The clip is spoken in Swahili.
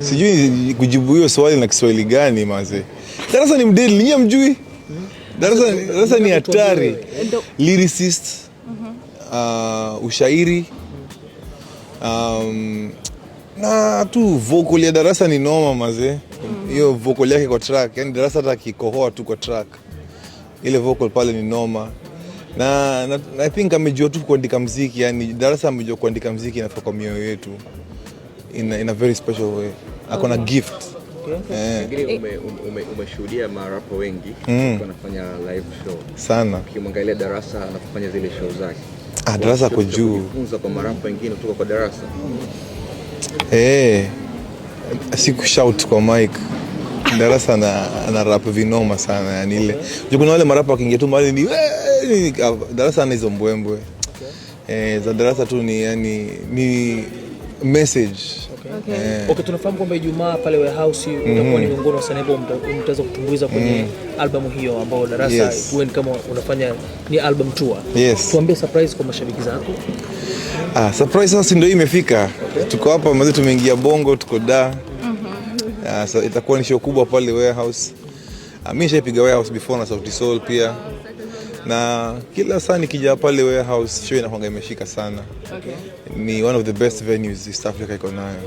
Sijui kujibu hiyo swali na Kiswahili gani maze. Darasa ni mdeli, ninyi mjui? Darasa ni hatari. Lyricist, ushairi, na tu vocal ya Darasa ni noma maze. Hiyo vocal yake kwa track, yani Darasa hata akikohoa tu kwa track, ile vocal pale ni noma. Na I think amejua tu kuandika mziki, yani Darasa amejua kuandika mziki inafika kwa mioyo yetu in a very special way. Ako na gift. Eh, Pengine umeshuhudia marapa wengi wanafanya live show. Sana. Ukimwangalia Darasa anapofanya zile show zake. Ah, Darasa ako juu. Kujifunza kwa marapa wengine kutoka kwa Darasa. Eh, si kushout kwa mic. Darasa ana rap vinoma sana, yani ile. Okay. Kuna wale marapa wakiingia tu mahali ni "Eh", Darasa ana hizo mbwembwe. Eh, za Darasa tu ni, yani, ni message. Okay. Okay, tunafahamu kwamba Ijumaa pale Warehouse utakuwa ni miongoni mwa wasanii ambao mtaweza kutumbuiza kwenye albamu hiyo ambayo Darasa wewe ni kama unafanya ni album tour. Yes. Tuambie surprise kwa mashabiki zako. Ah, surprise sasa ndio hii imefika. Tuko hapa maze, tumeingia Bongo, tuko da. Ah, so itakuwa ni show kubwa pale Warehouse. Ah, mimi nishaipiga Warehouse before na Sauti Sol pia. Na kila saa nikija pale Warehouse, show inakuwa imeshika sana. Ni one of the best venues East Africa iko nayo.